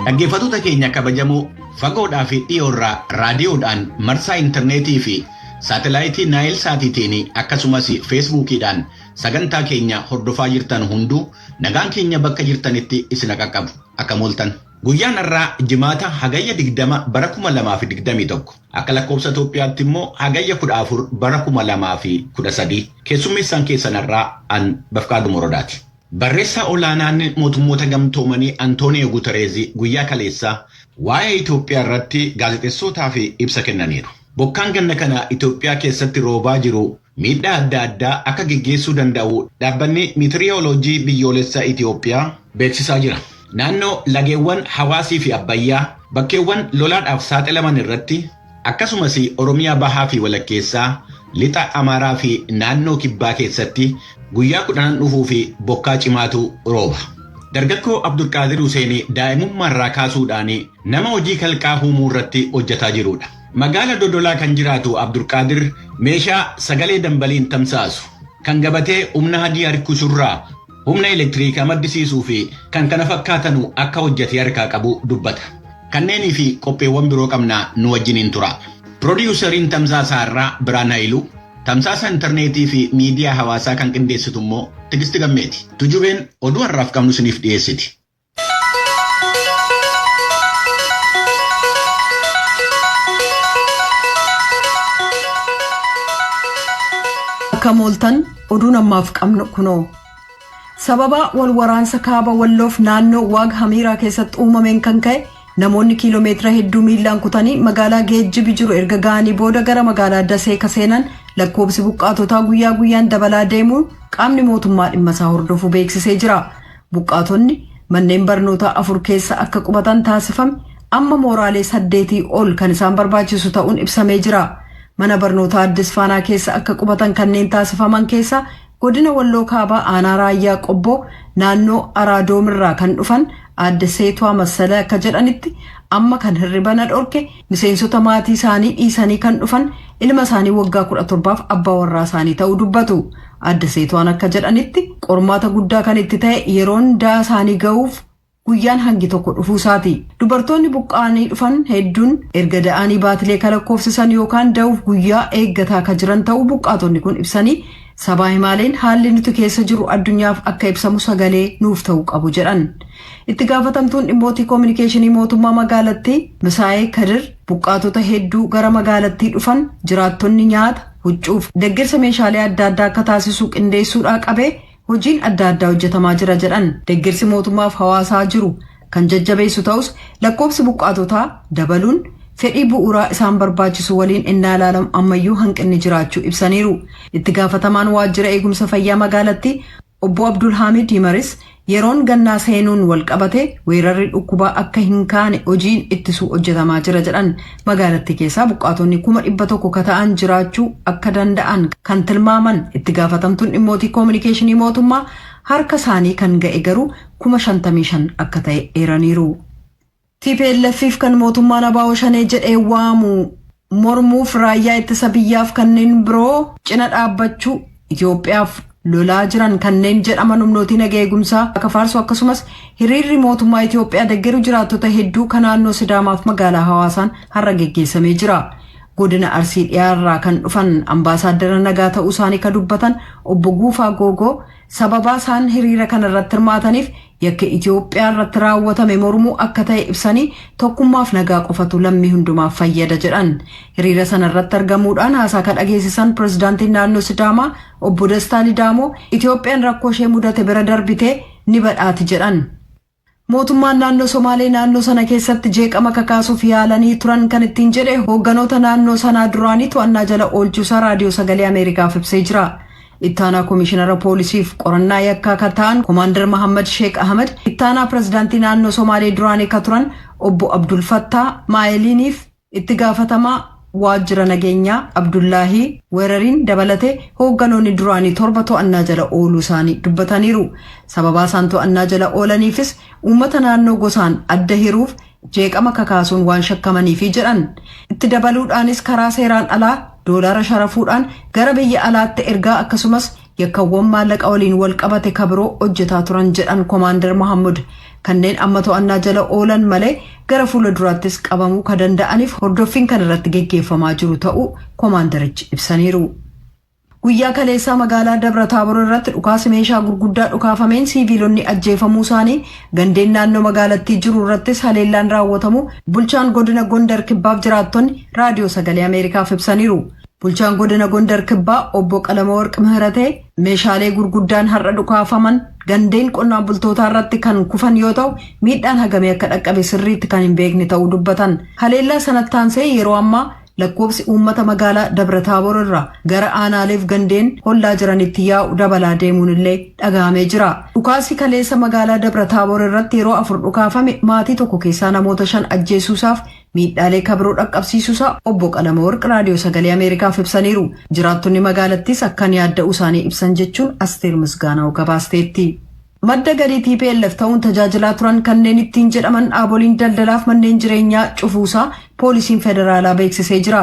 Dhaggeeffattoota keenya kabajamoo fagoodhaa fi dhiyoorraa raadiyoodhaan marsaa intarneetii fi saatalaayitii Naayil Saatiitiin akkasumas feesbuukiidhaan sagantaa keenya hordofaa jirtan hunduu nagaan keenya bakka jirtanitti isin qaqqabu akka mooltan. Guyyaan har'aa jimaata hagayya 20 bara 2021 akka lakkoofsa Itoophiyaatti immoo hagayya 14 bara 2013 keessummeessaan keessan har'aa an Bafqaadu Morodaati. Barreessaa olaanaan mootummoota gamtoomanii Antooniyo Gutereezi guyyaa kaleessaa waa'ee Itoophiyaa irratti gaazexeessootaaf ibsa kennaniiru. Bokkaan ganna kana Itoophiyaa keessatti roobaa jiru miidhaa adda addaa akka geggeessuu danda'u dhaabbanni miitiriyooloojii biyyoolessaa Itoophiyaa beeksisaa jira. Naannoo lageewwan Hawaasii fi Abbayyaa bakkeewwan lolaadhaaf saaxilaman irratti akkasumas Oromiyaa Bahaa fi Walakkeessaa lixa Amaaraa fi naannoo Kibbaa keessatti guyyaa 10 dhufuu fi bokkaa cimaatu rooba. Dargaggoo Abdulqaadir Huseen daa'imummaa irraa kaasuudhaan nama hojii kalqaa uumuu irratti hojjetaa jirudha. Magaala Dodolaa kan jiraatu Abdulqaadir meeshaa sagalee dambaliin tamsaasu kan gabatee humna adii harkisurraa humna elektiriikaa maddisiisuu fi kan kana fakkaatanu akka hojjetee harkaa qabu dubbata. Kanneenii fi qopheewwan biroo qabnaa nu wajjiniin tura. Piroodyuusariin Tamsaasaa irraa Biraan Haayiluu, tamsaasa intarneetii fi miidiyaa hawaasaa kan qindeessitu immoo Tigisti Gammeeti. Tujubeen oduu har'aaf qabnu isiniif dhiyeessiti. Akka mooltan oduun ammaaf qabnu kunoo. Sababa wal waraansa kaaba walloof naannoo waag hamiiraa keessatti uumameen kan ka'e namoonni kiiloomeetira hedduu miillaan kutanii magaalaa geejjibi jiru erga ga'anii booda gara magaalaa Dasee ka seenan lakkoobsi buqqaatotaa guyyaa guyyaan dabalaa deemuun qaamni mootummaa dhimma isaa hordofu beeksisee jira. Buqqaatonni manneen barnootaa 4 keessa akka qubatan taasifame amma mooraalee 8 ol kan isaan barbaachisu ta'uun ibsamee jira. Mana barnootaa Addis Faanaa keessa akka qubatan kanneen taasifaman keessa godina Walloo Kaabaa aanaa Raayyaa Qobboo naannoo Araadoomirraa kan dhufan aadde Seetuwaa Massala akka jedhanitti amma kan hirriba na dhorke miseensota maatii isaanii dhiisanii kan dhufan ilma isaanii waggaa 17f abbaa warraa isaanii ta'uu dubbatu. Aadde Seetuwaan akka jedhanitti qormaata guddaa kan itti ta'e yeroon da'a isaanii ga'uuf guyyaan hangi tokko dhufuu isaati. Dubartoonni buqqa'anii dhufan hedduun erga da'anii baatilee kan lakkoofsisan yookaan da'uuf guyyaa eeggataa kan jiran ta'uu buqqaatonni kun ibsanii sabaa himaaleen haalli nuti keessa jiru addunyaaf akka ibsamu sagalee nuuf ta'uu qabu jedhan. Itti gaafatamtuun dhimmootii koominikeeshinii mootummaa magaalattii Misaayee Kadir buqqaatota hedduu gara magaalattii dhufan jiraattonni nyaata, huccuuf deeggarsa meeshaalee adda addaa akka taasisu qindeessuudhaa qabee hojiin adda addaa hojjetamaa jira jedhan. Deeggarsi mootummaaf hawaasaa jiru kan jajjabeessu ta'us lakkoofsi buqqaatotaa dabaluun fedhii bu'uuraa isaan barbaachisu waliin innaa ilaalamu ammayyuu hanqinni jiraachuu ibsaniiru. Itti gaafatamaan waajjira eegumsa fayyaa magaalattii obbo Abdulhamid Himaris yeroon gannaa seenuun wal qabate weerarri dhukkubaa akka hin kaane hojiin ittisuu hojjetamaa jira jedhan. Magaalattii keessaa buqqaatonni 100,000 ka ta'an jiraachuu akka danda'an kan tilmaaman itti gaafatamtuun dhimmootii koominikeeshinii mootummaa harka isaanii kan ga'e garuu 55,000 akka ta'e eeraniiru. TPLFif kan mootummaan ABO Shanee jedhee waamu mormuuf raayyaa ittisa biyyaaf kanneen biroo cina dhaabbachuu Itoophiyaaf lolaa jiran kanneen jedhaman humnootii nagaa eegumsaa akka faarsu akkasumas hiriirri mootummaa Itoophiyaa deeggaru jiraattota hedduu kan naannoo Sidaamaaf magaalaa Hawaasaan har'a geggeessamee jira. Godina Arsii dhiyaarraa kan dhufan ambaasaaddara nagaa ta'uu isaanii kan dubbatan obbo Guufaa Googoo sababaa isaan hiriira kana irratti hirmaataniif yakka Itoophiyaa irratti raawwatame mormuu akka ta'e ibsanii tokkummaaf nagaa qofatu lammii hundumaaf fayyada jedhan. Hiriira sana irratti argamuudhaan haasaa kan dhageessisan pirezidaantiin naannoo Sidaamaa obbo Dastaa Lidaamoo Itoophiyaan rakkoo ishee mudate bira darbitee ni badhaati jedhan. Mootummaan naannoo Somaalee naannoo sana keessatti jeeqama kakaasuuf yaalanii turan kan ittiin jedhe hoogganoota naannoo sanaa duraanii to'annaa jala oolchuusaa raadiyoo sagalee Ameerikaaf ibsee jira. Ittaanaa Komishinara Poolisiif qorannaa yakkaa kan ta'an Komaander Mahammad Sheek Ahmed ittaanaa pirezidaantii naannoo Somaalee duraanii kan turan obbo Abdul Fattaa Maayiliiniif itti gaafatamaa waajjira nageenyaa Abdullaahii Weerariin dabalatee hoogganoonni duraanii 7 to'annaa jala ooluu isaanii dubbataniiru. Sababaa isaan to'annaa jala oolaniifis uummata naannoo gosaan adda hiruuf jeeqama kakaasuun waan shakkamaniifi jedhan. Itti dabaluudhaanis karaa seeraan alaa doolaara sharafuudhaan gara biyya alaatti ergaa akkasumas yakkawwan maallaqa waliin wal qabate kabiroo hojjetaa turan jedhan Komaander Mahammud. Kanneen amma to'annaa jala oolan malee gara fuula duraattis qabamuu kan danda'aniif hordoffiin kan irratti geggeeffamaa jiru ta'uu koomaandarichi ibsaniiru. Guyyaa kaleessaa magaalaa Dabra Taabor irratti dhukaasa meeshaa gurguddaa dhukaafameen siiviilonni ajjeefamuu isaanii, gandeen naannoo magaalattii jiru irrattis haleellaan raawwatamu bulchaan godina Gondar Kibbaaf jiraattonni Raadiyoo Sagalee Ameerikaaf ibsaniiru. Bulchaan godina Gondar Kibbaa obbo Qalamawarq Mihiratee meeshaalee gurguddaan har'a dhukaafaman gandeen qonnaan bultootaa irratti kan kufan yoo ta'u, miidhaan hagamee akka dhaqqabe sirriitti kan hin beekne ta'uu dubbatan. Haleellaa sanatti aansee yeroo ammaa lakkoofsi uummata magaalaa Dabra Taabor irraa gara aanaaleef gandeen hollaa jiranitti yaa'u dabalaa deemuun illee dhaga'amee jira. Dhukaasi kaleessa magaalaa Dabra Taabor irratti yeroo afur dhukaafame maatii tokko keessaa namoota shan ajjeesuusaaf miidhaalee kabiroo dhaqqabsiisuusaa obbo Qalamawarq Raadiyoo Sagalee Ameerikaaf ibsaniiru. Jiraattonni magaalattis akkan yaadda'uu isaanii ibsan jechuun Asteer Misgaanaw gabaasteetti. Madda galii TPLF ta'uun tajaajilaa turan kanneen ittiin jedhaman dhaaboliin daldalaaf manneen jireenyaa cufuusaa poolisiin federaalaa beeksisee jira.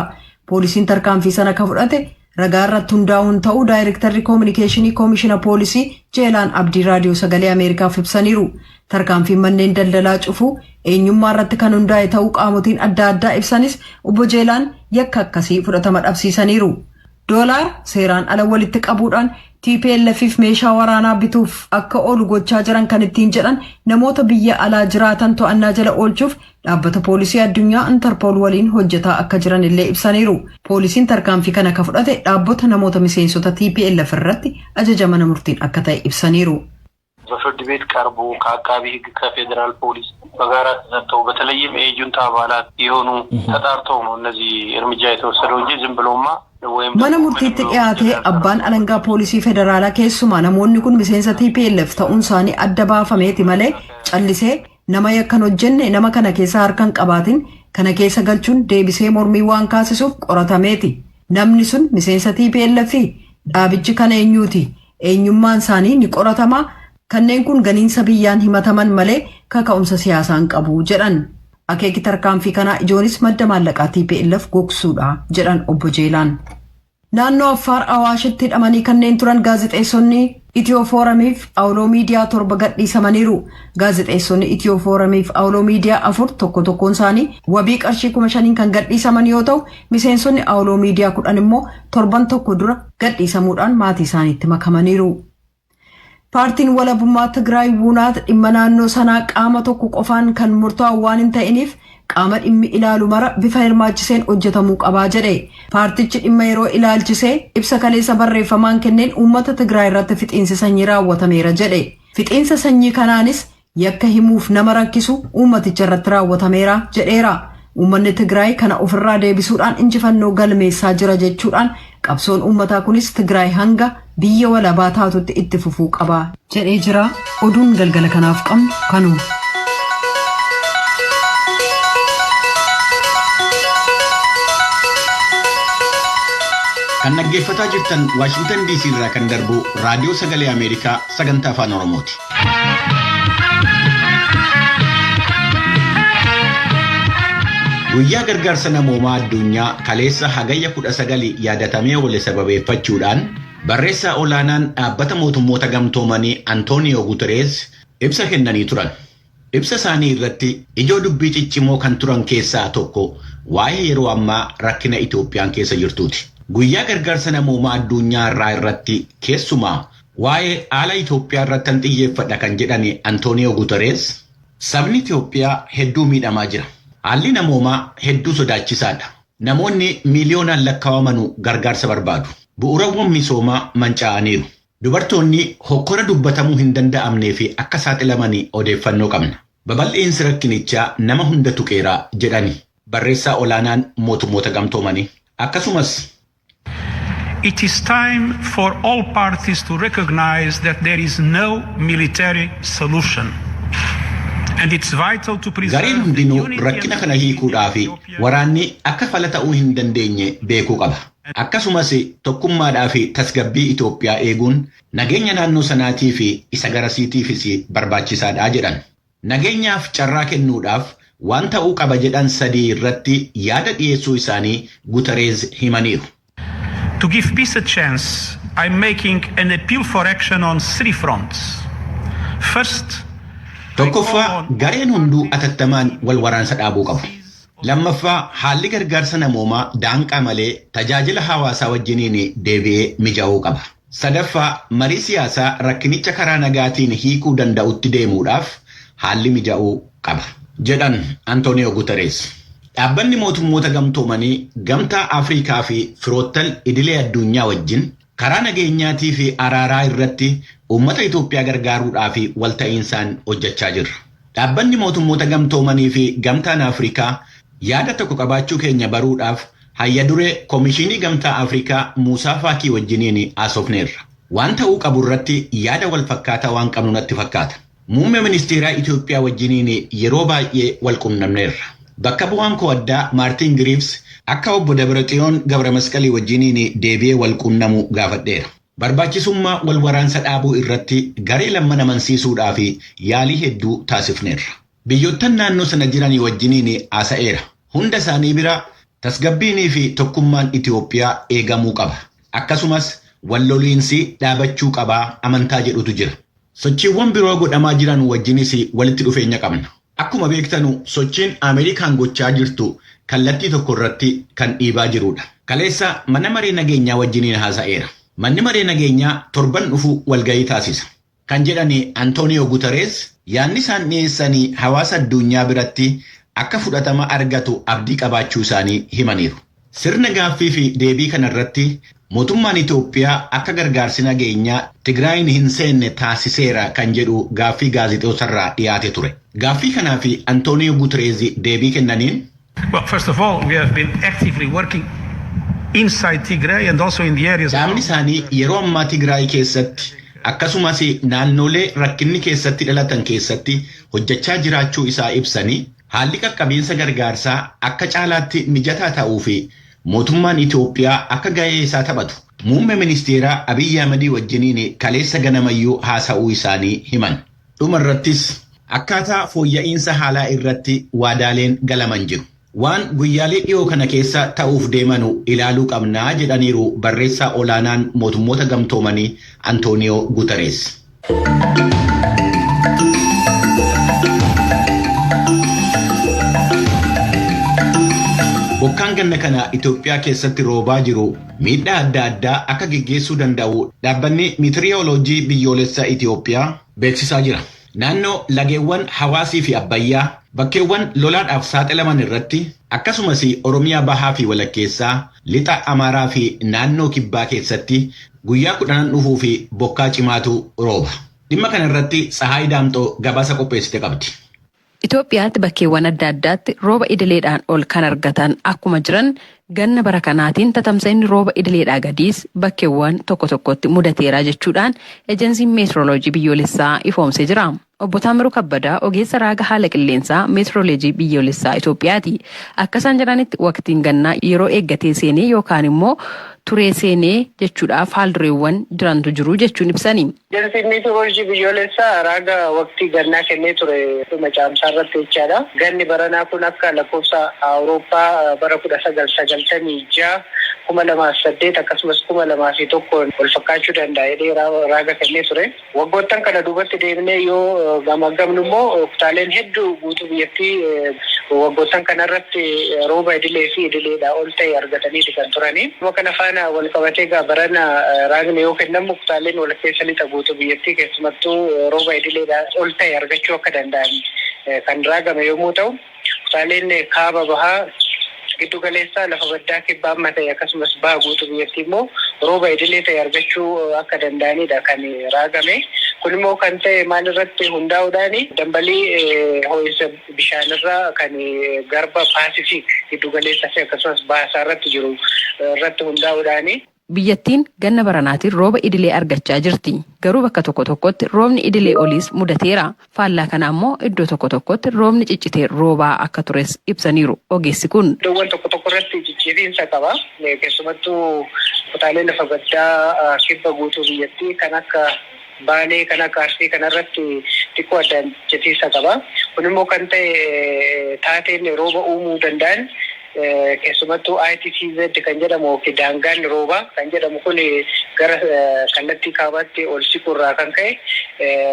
Poolisiin tarkaanfii sana kan fudhate ragaa irratti hundaa'uun ta'uu daayirektarri koominikeeshinii koomishina poolisii Jeelaan Abdii Raadiyoo Sagalee Ameerikaaf ibsaniiru. Tarkaanfiin manneen daldalaa cufuu eenyummaa irratti kan hundaa'e ta'uu qaamotiin adda addaa ibsanis, obbo Jeelaan yakka akkasii fudhatama dhabsiisaniiru. Doolaara seeraan ala walitti qabuudhaan TPLFif meeshaa waraanaa bituuf akka oolu gochaa jiran kan ittiin jedhan namoota biyya alaa jiraatan to'annaa jala oolchuuf dhaabbata poolisii addunyaa Interpol waliin hojjetaa akka jiran illee ibsaniiru. Poolisiin tarkaanfii kana ka fudhate dhaabbota namoota miseensota TPLF irratti ajaja mana murtiin akka ta'e ibsaniiru. በፍርድ ቤት ቀርቦ ከአቃቢ ሕግ ከፌዴራል ፖሊስ በጋራ ተሰጥተው በተለይም የጁንታ አባላት የሆኑ ተጣርተው ነው እነዚህ እርምጃ የተወሰደው እንጂ ዝም ብሎማ ወይም Mana murtiitti dhiyaatee abbaan alangaa poolisii federaalaa keessumaa namoonni kun miseensa TPLF ta'uun isaanii adda baafameeti malee, callisee nama yakkan hojjenne nama kana keessa harka hin qabaatin kana keessa galchuun deebisee mormii waan kaasisuuf qoratameeti. Namni sun miseensa TPLF dhaabichi kana eenyuuti? Eenyummaan isaanii ni qoratama. Kanneen kun ganiinsa biyyaan himataman malee kaka'umsa siyaasaa hin qabu jedhan. Akeeki tarkaanfii kanaa ijoonis madda maallaqaa TPLF gogsuudha jedhan obbo Jeelaan. Naannoo Affaar Awaashitti hidhamanii kanneen turan gaazexeessonni Itiyoo Fooramiif Awuloo Miidiyaa torba gadhiisamaniiru. Gaazexeessonni Itiyoo Fooramiif Awuloo Miidiyaa afur tokko tokkoon isaanii wabii qarshii 5,000n kan gadhiisaman yoo ta'u, miseensonni Awuloo Miidiyaa 10 immoo torban tokko dura gadhiisamuudhaan maatii isaaniitti makamaniiru. Paartiin walabummaa Tigraay Wunaat dhimma naannoo sanaa qaama tokko qofaan kan murtaa'u waan hin ta'iniif qaama dhimmi ilaalu mara bifa hirmaachiseen hojjetamuu qabaa jedhe. Paartichi dhimma yeroo ilaalchisee ibsa kaleessa barreeffamaan kenneen uummata Tigraay irratti fixiinsi sanyii raawwatameera jedhe. Fixiinsa sanyii kanaanis yakka himuuf nama rakkisu uummaticha irratti raawwatameera jedheera. Uummanni Tigraay kana ofirraa deebisuudhaan injifannoo galmeessaa jira jechuudhaan, qabsoon uummataa kunis Tigraay hanga biyya walabaa taatutti itti fufuu qaba jedhee jira. Oduun galgala kanaaf qabnu kanuma. Kan dhaggeeffataa jirtan Waashingtan DC irraa kan darbu Raadiyoo Sagalee Ameerikaa sagantaa Afaan Oromooti. Guyyaa gargaarsa namoomaa addunyaa kaleessa Hagayya 19 yaadatamee oole sababeeffachuudhaan barreessaa olaanaan Dhaabbata Mootummoota Gamtoomanii Antooniyoo Guterees ibsa kennanii turan. Ibsa isaanii irratti ijoo dubbii ciccimoo kan turan keessaa tokko waa'ee yeroo ammaa rakkina Itoophiyaan keessa jirtuuti. Guyyaa gargaarsa namoomaa addunyaa irraa irratti keessumaa waa'ee haala Itoophiyaa irratti kan xiyyeeffadha kan jedhan Antooniyoo Guterees, sabni Itoophiyaa hedduu miidhamaa jira. Haalli namoomaa hedduu sodaachisaadha. Namoonni miiliyoonaan lakkaa'amanuu gargaarsa barbaadu. Bu'uurawwan misoomaa manca'aniiru. Dubartoonni hokkora dubbatamuu hin danda'amnee fi akka saaxilamanii odeeffannoo qabna. Babal'iinsi rakkinichaa nama hunda tuqeeraa jedhani barreessaa olaanaan Mootummoota Gamtoomanii. Akkasumas It is time for all parties to recognize that there is no military solution. And it's vital to preserve Gareen hundinuu rakkina kana hiikuudhaa fi waraanni akka fala ta'uu hin dandeenye beekuu qaba. Akkasumas tokkummaadhaa fi tasgabbii Itoophiyaa eeguun nageenya naannoo sanaatii fi isa garasiitiifis barbaachisaadha jedhan. Nageenyaaf carraa kennuudhaaf waan ta'uu qaba jedhan sadii irratti yaada dhiyeessuu isaanii Gutereez himaniiru. To give peace a chance, I'm making an appeal for action on three fronts. First, Tokkoffaa, gareen hunduu atattamaan wal waraansa dhaabuu qabu. Lammaffaa, haalli gargaarsa namoomaa daanqaa malee tajaajila hawaasaa wajjiniin deebi'ee mijaa'uu qaba. Sadaffaa, marii siyaasaa rakkinicha karaa nagaatiin hiikuu danda'utti deemuudhaaf haalli mijaa'uu qaba, jedhan Antooniyoo Guterres. Dhaabbanni mootummoota gamtoomanii gamtaa Afrikaa fi firoottan idilee addunyaa wajjin karaa nageenyaatii fi araaraa irratti uummata Itoophiyaa gargaaruudhaaf walta'iinsaan hojjechaa jirra. Dhaabbanni mootummoota gamtoomanii fi gamtaan Afrikaa yaada tokko qabaachuu keenya baruudhaaf hayya duree Koomishinii Gamtaa Afrikaa Muusaa Faakii wajjiniin haasofneerra. Waan ta'uu qabu irratti yaada wal fakkaataa waan qabnu natti fakkaata. Muummee ministeeraa Itoophiyaa wajjiniin yeroo baay'ee wal qunnamneerra. Bakka bu'aan koo addaa Maartiin Giriivs akka obbo Dabraxiyoon Gabra Masqalii wajjiniin deebi'ee wal qunnamu gaafadheera. Barbaachisummaa wal waraansa dhaabuu irratti garee lamman amansiisuudhaaf yaalii hedduu taasifneerra. Biyyoottan naannoo sana jiranii wajjiniin haasa'eera. Hunda isaanii bira tasgabbiinii fi tokkummaan Itoophiyaa eegamuu qaba. Akkasumas wal loliinsi dhaabachuu qabaa amantaa jedhutu jira. Sochiiwwan biroo godhamaa jiran wajjinis walitti dhufeenya qabna. Akkuma beektanu sochiin Ameerikaan gochaa jirtu kallattii tokko irratti kan dhiibaa jirudha. Kaleessa mana maree nageenyaa wajjiniin haasa'eera. Manni maree nageenyaa torban dhufu walgahii taasisa. Kan jedhani Antooniyoo Guterres yaadni isaan dhiyeessanii hawaasa addunyaa biratti akka fudhatama argatu abdii qabaachuu isaanii himaniiru. Sirna gaaffii fi deebii kanarratti mootummaan Itoophiyaa akka gargaarsi nageenyaa Tigraayin hin seenne taasiseera kan jedhu gaaffii gaazexeessarraa dhiyaate ture. Gaaffii kanaaf Antooniyoo Guterres deebii kennaniin. Well, first of all, we have been actively working inside Tigray and also in the areas. Dhaabni isaanii yeroo ammaa Tigraay keessatti akkasumas naannolee rakkinni keessatti dhalatan keessatti hojjechaa jiraachuu isaa ibsanii, haalli qaqqabiinsa gargaarsaa akka caalaatti mijataa ta'uu fi mootummaan Itoophiyaa akka gahee isaa taphatu muummee ministeeraa Abiyyi Ahmadii wajjiniin kaleessa ganamayyuu haasa'uu isaanii himan. Dhuma irrattis akkaataa fooyya'insa haalaa irratti waadaaleen galaman jiru. Waan guyyaalee dhiyoo kana keessa ta'uuf deemanu ilaaluu qabnaa, jedhaniiru barreessaa olaanaan mootummoota gamtoomanii Antooniyoo Guterres. Bokkaan ganna kana Itoophiyaa keessatti roobaa jiru miidhaa adda addaa akka geggeessuu danda'u dhaabbanni miitiriyooloojii biyyoolessaa Itoophiyaa beeksisaa jira. Naannoo lageewwan Hawaasii fi Abbayyaa bakkeewwan lolaadhaaf saaxilaman irratti, akkasumas Oromiyaa bahaa fi walakkeessaa, lixa Amaaraa fi naannoo kibbaa keessatti guyyaa 10 dhufuu fi bokkaa cimaatu rooba. Dhimma kana irratti Tsahaay Daamxoo gabaasa qopheessite qabdi. Itoophiyaatti bakkeewwan adda addaatti rooba idileedhaan ol kan argatan akkuma jiran, ganna bara kanaatiin tatamsa'inni rooba idileedhaa gadiis bakkeewwan tokko tokkotti mudateera jechuudhaan ejensiin meetirooloojii biyyoolessaa ifoomsee jira. Obbo Taamiruu Kabbadaa ogeessa raaga haala qilleensaa meetirooloojii biyyoolessaa Itoophiyaati. Akka isaan jedhanitti, waqtiin gannaa yeroo eeggatee seenee yookaan immoo turee seenee jechuudhaaf haaldureewwan jirantu jiru jechuun ibsani. Ejensiin meetirooloojii biyyoolessaa raaga waqtii gannaa kennee ture dhuma caamsaa irratti jechaadha. Ganni baranaa kun akka lakkoofsa Awurooppaa bara 1996, 2008 akkasumas 2001 wal fakkaachuu danda'a jedhee raaga kennee ture. Waggoottan kana duubatti deemnee yoo gamaggamnu immoo, kutaaleen hedduu guutuu biyyattii waggoottan kanarratti rooba idilee fi idileedhaa ol ta'e argataniiti kan turanii. Kana faana wal qabatee egaa barana raagni yoo kennamu, kutaaleen walakkeessa lixa guutuu biyyattii keessumattuu rooba idileedhaa ol ta'e argachuu akka danda'an kan raagame yommuu ta'u, kutaaleen kaaba bahaa, giddu galeessaa, lafa baddaa kibbaa amma ta'e akkasumas baha guutuu biyyattii immoo rooba idilee ta'e argachuu akka danda'anidha kan raagame. Kun immoo kan ta'e maal irratti hundaa'uudhaani? Dambalii ho'insa bishaanirraa kan garba Paasifiik giddu galeessaa fi akkasumas baasaa irratti jiru irratti hundaa'uudhaani. Biyyattiin ganna baranaatiin rooba idilee argachaa jirti. Garuu bakka tokko tokkotti roobni idilee oliis mudateera. Faallaa kana immoo iddoo tokko tokkotti roobni ciccitee roobaa akka tures ibsaniiru ogeessi kun. Iddoowwan tokko tokko irratti jijjiiriinsa qaba. Keessumattuu kutaalee lafa baddaa kibba guutuu biyyattii kan akka Baalee, kan akka Arsii kanarratti xiqqoo addaan citiinsa qaba. Kun immoo kan ta'e taateen rooba uumuu danda'an Keessumattuu ITCZ kan jedhamu yookiin daangaan roobaa kan jedhamu kun gara kallattii kaabaatti ol siqurraa kan ka'e,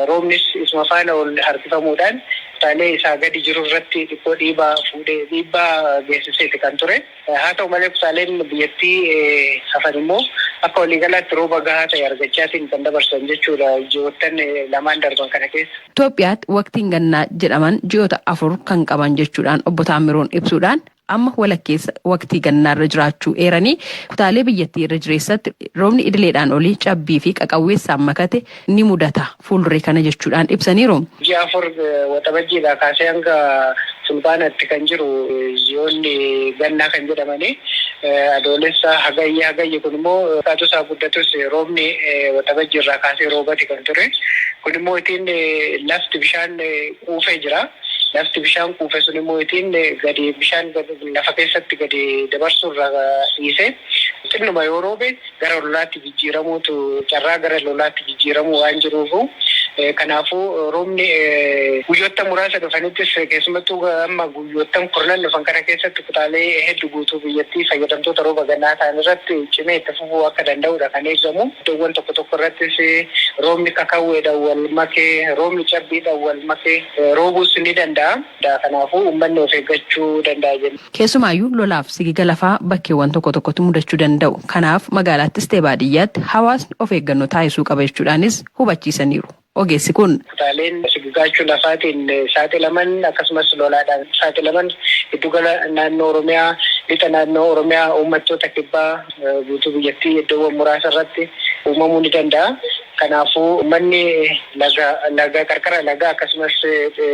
roobnis isuma faana ol harkifamuudhaan kutaalee isaa gadi jiru irratti xiqqoo dhiibbaa fuudhee dhiibbaa geessiseeti kan ture. Haa ta'u malee, kutaaleen biyyattii hafan immoo akka waliigalaatti rooba gahaa ta'e argachaatiin kan dabarsan jechuudha ji'oottan 2n darban kana keessa. Itoophiyaatti waqtiin gannaa jedhaman ji'oota 4 kan qaban jechuudhaan obbo Taammiruun ibsuudhaan, amma walakkeessa waqtii gannaarra jiraachuu eeranii, kutaalee biyyattii irra jireessatti roobni idileedhaan olii, cabbii fi qaqawweessaan makate ni mudata fuulduree kana jechuudhaan ibsaniiru. Ji'a 4, Waxabajjiidhaa kaasee hanga Fulbaanatti kan jiru ji'oonni gannaa kan jedhamanii Adoolessa, Hagayya. Hagayyi kun immoo xiqqaatus haa guddatus roobni Waxabajjii irraa kaasee roobati kan ture. Kun immoo ittiin lafti bishaan quufee jira. Lafti bishaan quufe sun immoo ittiin gadi bishaan lafa keessatti gadi dabarsuu irraa dhiisee xinnuma yoo roobe gara lolaatti jijjiiramuutu, carraa gara lolaatti jijjiiramuu waan jiruufu, kanaafuu roobni guyyoota muraasa dhufanittis, keessumattuu amma guyyoottan 10n dhufan kana keessatti, kutaalee hedduu guutuu biyyattii fayyadamtoota rooba gannaa ta'an irratti cimee itti fufuu akka danda'udha kan eegamu. Iddoowwan tokko tokko irrattis roobni kakawweedhaan wal makee, roobni cabbiidhaan wal makee roobuus ni danda'a. Kanaafuu uummanni of eeggachuu danda'a jenna. Keessumaayyuu lolaaf sigiga lafaa bakkeewwan tokko tokkotti mudachuu danda'u. Kanaaf magaalaattis ta'e baadiyyaatti hawaasni of eeggannoo taasisuu qaba jechuudhaanis hubachiisaniiru. Ogeessi kun. Kutaaleen sigigaachuu lafaatiin saaxilaman akkasumas lolaadhaan saaxilaman giddugala naannoo Oromiyaa, lixa naannoo Oromiyaa, uummattoota Kibbaa, guutuu biyyattii iddoowwan muraasa irratti uumamuu ni danda'a. Kanaafuu uummanni laga qarqara lagaa akkasumas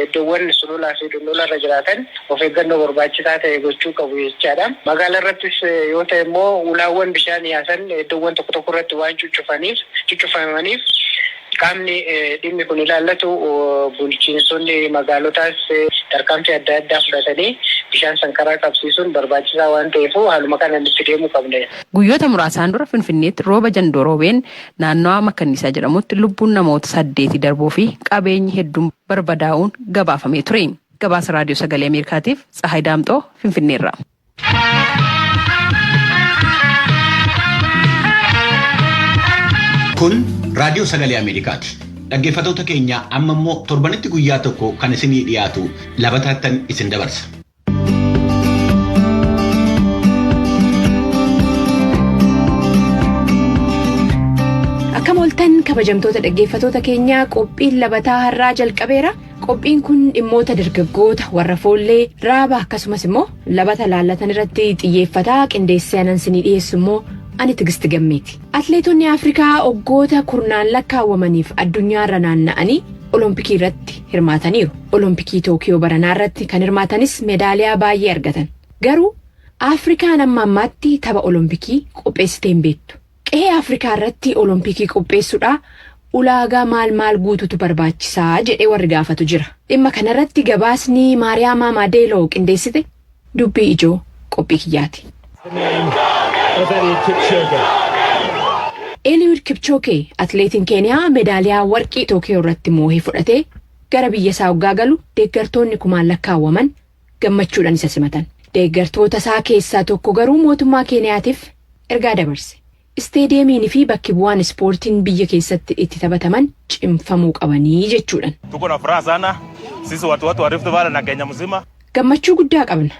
iddoowwan sululaa fi dhundhula irra jiraatan of eeggannoo barbaachisaa ta'e gochuu qabu jechaadha. Magaalaa irrattis yoo ta'e immoo ulaawwan bishaan yaasan iddoowwan tokko tokko irratti waan cuccufamaniif, qaamni dhimmi kun ilaallatu, bulchiinsonni magaalotaas tarkaanfii adda addaa fudhatanii bishaan sankaraa qabsiisuun barbaachisaa waan ta'eef, haaluma kanaan itti deemuu qabna. Guyyoota muraasaan dura Finfinneetti rooba jandoo roobeen naannawaa Makkanniisaa jedhamutti lubbuun namoota saddeeti darbuu fi qabeenyi hedduun barbadaa'uun gabaafamee ture. Gabaasa Raadiyoo Sagalee Ameerikaatiif Tsahaay Daamxoo Finfinneerra. Kun Raadiyoo Sagalee Ameerikaati. Dhaggeeffattoota keenya, amma immoo torbanitti guyyaa tokko kan isinii dhiyaatu labataattan isin dabarsa. Akkam ooltan, kabajamtoota dhaggeeffatoota keenyaa? Qophiin labataa har'aa jalqabeera. Qophiin kun dhimmoota dargaggoota, warra foollee, raaba akkasumas immoo labata laallatan irratti xiyyeeffataa. Qindeessee anan isinii dhiyeessu immoo ani Tigisti Gammeeti. Atleetonni Afrikaa waggoota kurnaan lakkaawwamaniif addunyaarra naanna'anii Olompikii irratti hirmaataniiru. Olompikii Tookiyoo baranaa irratti kan hirmaatanis meedaaliyaa baay'ee argatan. Garuu Afrikaan amma ammaatti tapha Olompikii qopheessitee hin beektu. Qe'ee Afrikaa irratti Olompikii qopheessuudhaa ulaagaa maal maal guututu barbaachisaa jedhee warri gaafatu jira. Dhimma kanarratti gabaasni Maariyaamaa Maadeeloo qindeessite dubbii ijoo qophii kiyyaati. Eliud Kipchoge, atleetiin Keeniyaa meedaaliyaa warqii Tookiyoo irratti moohee fudhatee gara biyya isaa waggaa galu, deeggartoonni kumaan lakkaawwaman gammachuudhaan isa simatan. Deeggartoota isaa keessaa tokko garuu mootummaa Keeniyaatiif ergaa dabarse. Isteediyeemiin fi bakki bu'aan ispoortiin biyya keessatti itti taphataman cimfamuu qabanii jechuudhaan. Tuko na furaha sana sisi watu wa Rift Valley na Kenya mzima. Gammachuu guddaa qabna.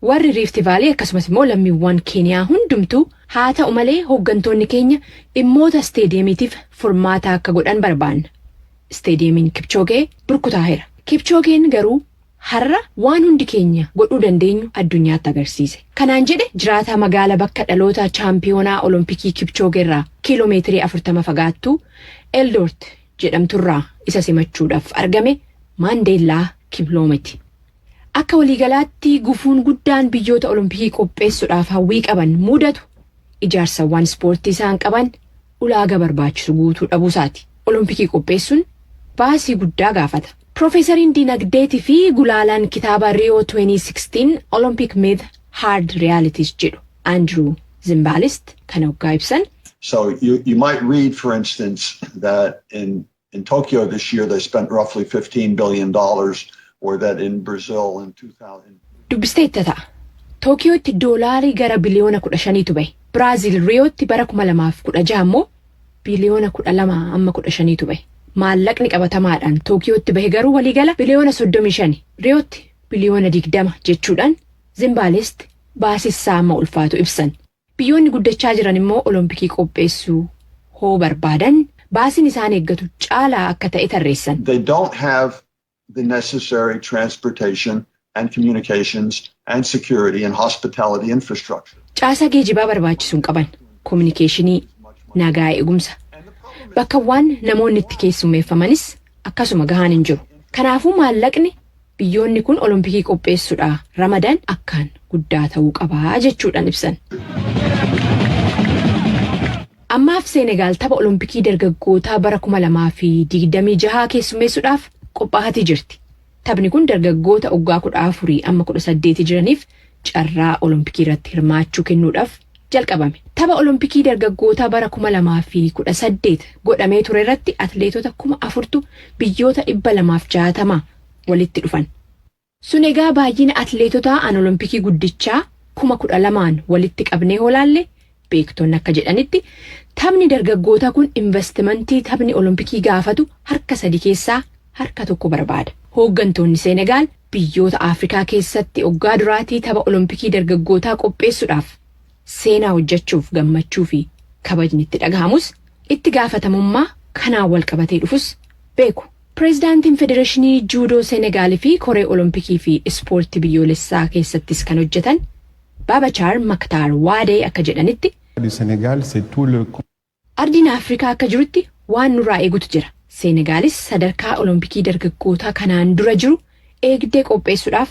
Warri Rift Valley akkasumas immoo lammiiwwan Keeniyaa hundumtuu. Haa ta'u malee, hooggantoonni keenya dhimmoota isteediyeemiitiif furmaata akka godhan barbaanna. Isteediyeemiin Kipchoogee burkutaa'eera. Kipchoogeen garuu har'a waan hundi keenya godhuu dandeenyu addunyaatti agarsiise. Kanaan jedhe jiraataa magaala bakka dhaloota chaampiyoonaa Olompikii Kipchoogeerraa kiiloomeetirii 40 fagaattuu Eldoret jedhamturraa isa simachuudhaaf argame Maandeellaa Kibloometi. Akka waliigalaatti gufuun guddaan biyyoota Olompikii qopheessuudhaaf hawwii qaban mudatu ijaarsawwan ispoortii isaan qaban ulaagaa barbaachisu guutuu dhabuusaati. Olompikii qopheessuun baasii guddaa gaafata. Piroofeesariin Dinagdeetii fi gulaalaan kitaaba Rio 2016 Olympic Myth Hard Realities jedhu Andrew Zimbalist kana waggaa ibsan. So you might read, for instance, that in Tokyo this year they spent roughly $15 billion, or that in Brazil in 2000. Dubbisteetta ta'a. Tookiyootti doolaarii gara biliyoona 15tu bahe. Biraazil Riyootti bara 2016 immoo biliyoona 12 amma 15tu bahe. Maallaqni qabatamaadhaan Tookiyootti bahe garuu waliigala biliyoona 35, Riyootti biliyoona 20 jechuudhaan Zimbaalest baasissaa amma ulfaatu ibsan. Biyyoonni guddachaa jiran immoo olompikii qopheessuu hoo barbaadan baasiin isaan eeggatu caalaa akka ta'e tarreessan. They don't have the necessary transportation and communications and security and hospitality infrastructure. Caasaa geejibaa barbaachisu hin qaban. Kominikeeshinii, nagaa eegumsa. Bakkawwan namoonni itti keessummeeffamanis akkasuma gahaan hin jiru. Kanaafuu maallaqni biyyoonni kun olompikii qopheessuudhaa ramadan akkaan guddaa ta'uu qabaa jechuudhaan ibsan. Ammaaf Seenegaal tapha olompikii dargaggootaa bara 2026 keessummeessuudhaaf qophaa'atii jirti. Taphni kun dargaggoota waggaa 14 amma 18 jiraniif carraa olompikii irratti hirmaachuu kennuudhaaf jalqabame. Tapha olompikii dargaggootaa bara 2018 godhamee ture irratti atleetota 4000tu biyyoota 260 walitti dhufan. Sun egaa baay'ina atleetotaa an olompikii guddichaa 12,000n walitti qabnee hoolaalle, beektonni akka jedhanitti taphni dargaggootaa kun investimentii taphni olompikii gaafatu harka sadi keessaa harka tokko barbaada. Hooggantoonni Seenegaal biyyoota Afrikaa keessatti waggaa duraatii tapha olompikii dargaggootaa qopheessuudhaaf seenaa hojjechuuf gammachuu fi kabajni itti dhagahamus, itti gaafatamummaa kanaan wal qabatee dhufus beeku. Pireezidaantiin Federeeshinii Juudoo Seenegaalii fi Koree Olompikii fi Ispoortii biyyoolessaa keessattis kan hojjetan Babachaar Maktaar Waadee akka jedhanitti, Du Sénégal, c'est tout le Ardiin Afrikaa akka jirutti waan nurraa eegutu jira. Seenegaalis sadarkaa olompikii dargaggootaa kanaan dura jiru eegdee qopheessuudhaaf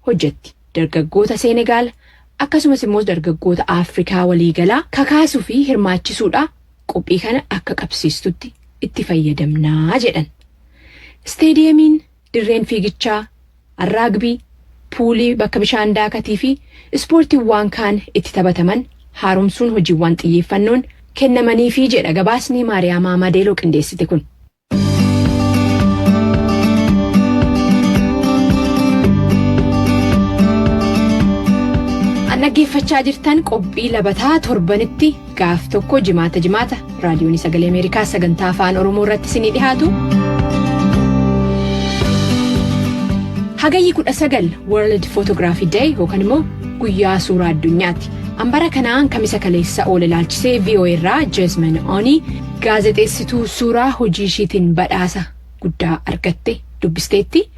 hojjetti. Dargaggoota Seenegaal akkasumas immoo dargaggoota Afrikaa waliigalaa kakaasuu fi hirmaachisuudha qophii kana akka qabsiistutti itti fayyadamnaa jedhan. Isteediyeemiin, dirreen fiigichaa, arraagbii, puulii bakka bishaan daakatii fi ispoortiiwwan kaan itti taphataman haaromsuun hojiiwwan xiyyeeffannoon kennamaniifi jedha gabaasni Maariyaamaa Madeeloo qindeessite kun. Dhaggeeffachaa jirtan qophii Labataa torbanitti gaaf tokko jimaata jimaata raadiyoon Sagalee Ameerikaa sagantaa Afaan Oromoo irratti isinii dhiyaatu. Hagayyi 19 World Photography Day yookaan immoo guyyaa suuraa addunyaati. Ambara kanaan kamisa kaleessa oole ilaalchisee VOA irraa Jeesman Oni gaazexeessituu suuraa hojii ishiitiin badhaasa guddaa argatte dubbisteetti.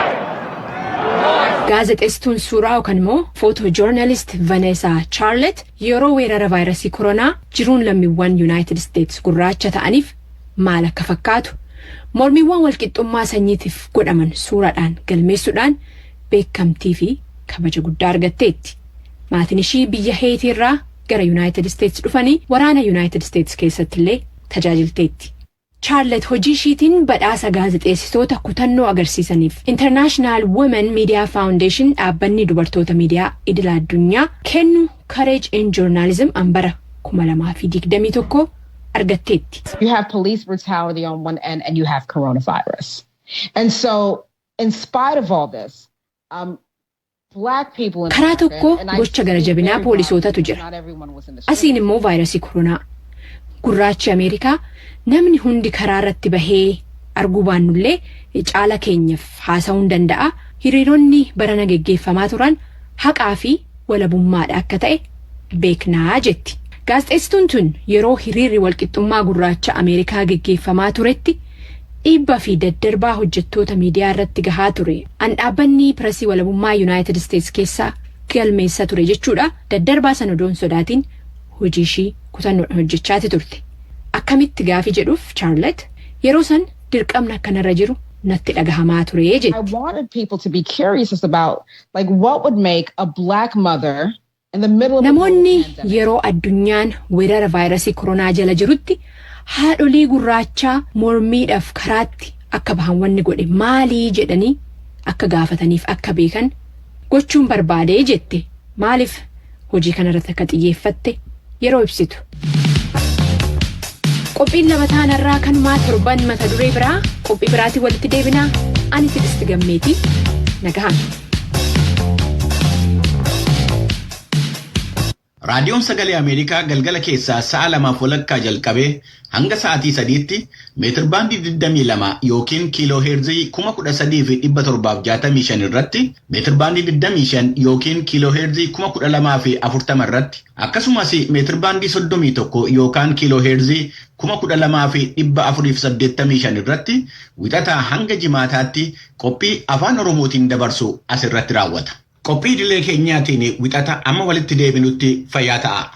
Gaazexeessituun suuraa yookaan immoo photojournalist Vanessa Charlotte yeroo weerara vaayirasii koronaa jiruun lammiiwwan Yuunaayitid Isteets gurraacha ta'aniif maal akka fakkaatu, mormiiwwan walqixxummaa sanyiitiif godhaman suuraadhaan galmeessuudhaan beekamtii fi kabaja guddaa argatteetti. Maatiin ishii biyya Heetii irraa gara Yuunaayitid Isteets dhufanii waraana Yuunaayitid Isteets keessatti illee tajaajilteetti. Charlotte hojii ishiitiin badhaasa gaazexeessitoota kutannoo agarsiisaniif International Women Media Foundation, dhaabbanni dubartoota miidiyaa idila addunyaa kennu, Courage in Journalism ambara 2021 argatteetti. You have police brutality on one end and you have coronavirus. And so, in spite of all this, Black people in Karaa tokko gocha gara jabinaa poolisootatu jira. Asiin immoo vaayirasii koronaa. Gurraachi Ameerikaa namni hundi karaa irratti bahee arguu baannullee caala keenyaaf haasa'uu hin danda'a. Hiriironni barana geggeeffamaa turan haqaa fi walabummaadha akka ta'e beeknaa jetti. Gaazexeessituun tun yeroo hiriirri walqixxummaa gurraacha Ameerikaa geggeeffamaa turetti dhiibbaa fi daddarbaa hojjettoota miidiyaa irratti gahaa ture. An dhaabbanni piresii walabummaa Yuunaayitid Isteets keessaa galmeessa ture jechuudha. Daddarbaa sana odoon sodaatiin hojii ishii kutannoodhaan hojjechaati turte. Akkamitti gaafii jedhuuf Charlotte, yeroo san dirqamni akkanarra jiru natti dhagahamaa ture jetti. I wanted people to be curious about, like, what would make a Black mother in the middle of a Namoonni yeroo addunyaan weerara vaayirasii koronaa jala jirutti haadholii gurraachaa mormiidhaaf karaatti akka bahan wanni godhe maalii jedhanii akka gaafataniif akka beekan gochuun barbaadee jette, maaliif hojii kanarratti akka xiyyeeffatte yeroo ibsitu. Qophiin Labataan har'aa kanumaa. Torban mata duree biraa qophii biraatiin walitti deebinaa. Ani Tigisti Gammeetii, nagahan. Raadiyoon Sagalee Ameerikaa galgala keessaa sa'a 2:30 jalqabee hanga sa'aatii 3tti meetirbaandii 22 yookiin kiiloo heerzii 13,765 irratti, meetirbaandii 25 yookiin kiiloo heerzii 12,040 irratti, akkasumas meetirbaandii 31 yookaan kiiloo heerzii 12,485 irratti Wixataa hanga Jimaataatti qophii Afaan Oromootiin dabarsu asirratti raawwata. Qophii idilee keenyaatiin Wixata amma walitti deebinutti fayyaa ta'a.